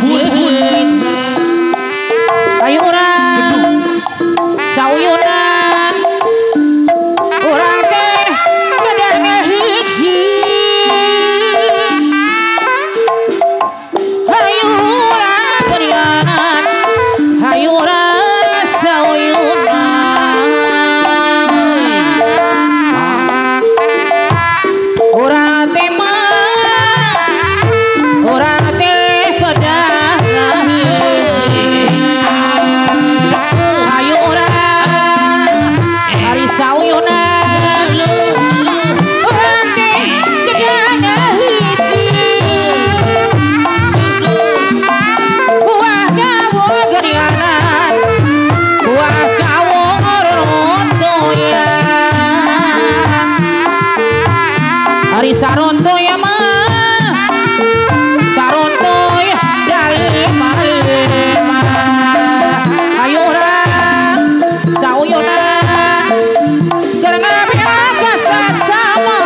Hiji ayo urang sauyunan urang teh kedah ngahiji hayu urang geuningan hayu urang sauyunan urang teh mah urang teh kedah ngahiji hayu urang ari sauyunan urang teh kedah ngahiji buah kawung geuningan buah kawung runtuyan ari saruntuy mah saruntuy dari malima ayo urang sauyunan keur ngabeak ka sasama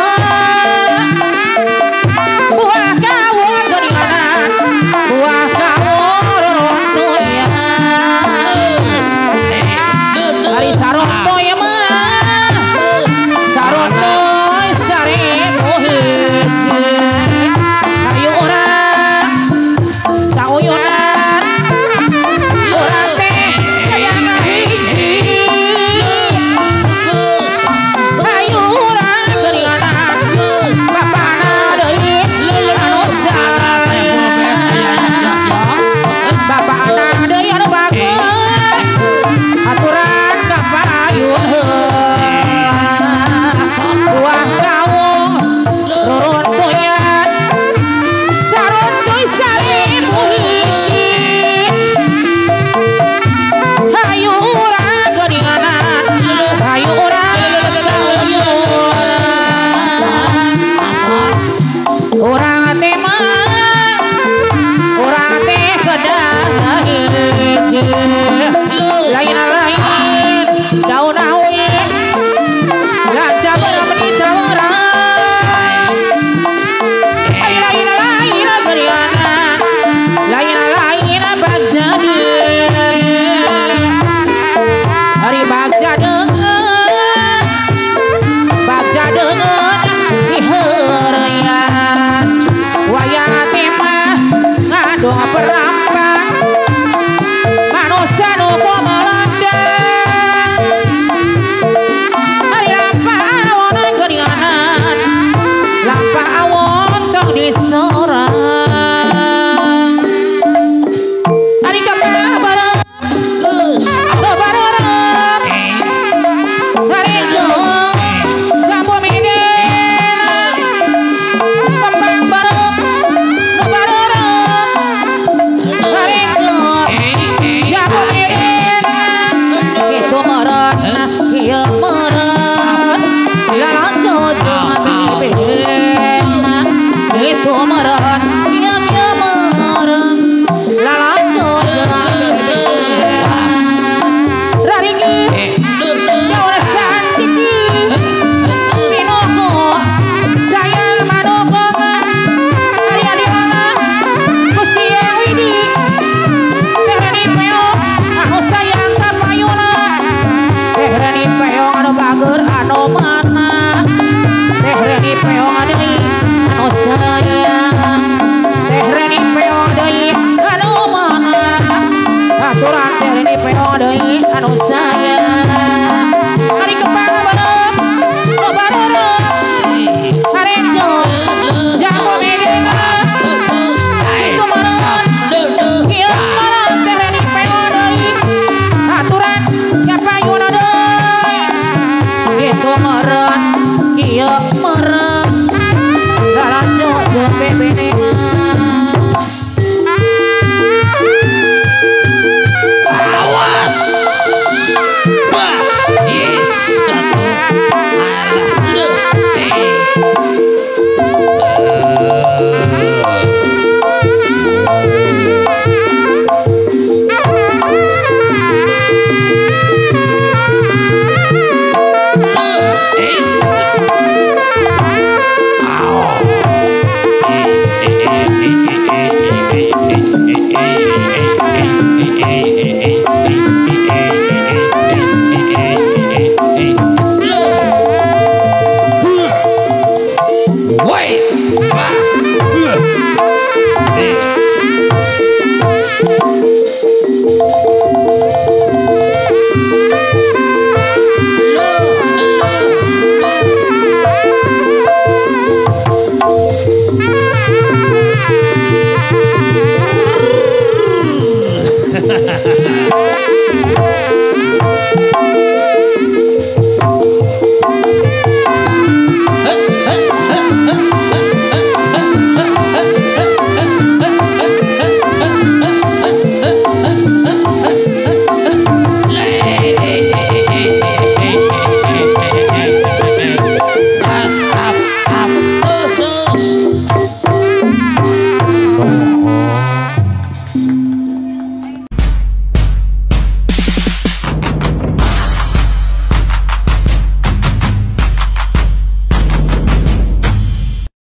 buah kawung geuningan buah kawung runtuyan ari saruntuy mah saruntuy 1000 hiji ayo urang sauyunan urang teh kaya ngahiji ayo urang geuninganan bapana deui anu sayang bapana deui anu bagus aturan ka payun buah kawung runtuyan saruntuy 1000 hiji hayu urang geuninganan hayu urang sauyunan urang teh mah urang teh kedah ngahiji lain-lain daun awi laca menita urang lain-lain geuninganan lain-lain bagja hari bagja deungeun bagja deungeun diheureyan wayang teh mah ngadong perampang manusia nu kumalanda hari lampah awon geuninganan lampah awon tong disorang ari kapah bareng nu bareng harejo jambu midena kembang bareng nu bareng harejo jambu midena kitu meureun ieu meureun lalajo jeung bibina kitu meureun ieu ieu meureun lalajo jeung bibina raringi daun santiki minoko sayang manoko ari adina Gusti Yang Widi teh Reni Peong anu sayang ka payuna teh Reni Peong anu bager anu mana teh Reni Peong deui anu sayang teh Reni Peong deui anu mana aturan teh Reni Peong deui anu sayang ari kepang bareng nu bareng harejo jambu midena kitu meureun ieu meureun teh Reni Peong deui aturan ka payuna deui kitu meureun ieu meureun lalajo jeung bebene Awas. Wah, yes, atuh. Alah, eh. Es. Au. Eh, eh. Eh, eh, eh, eh.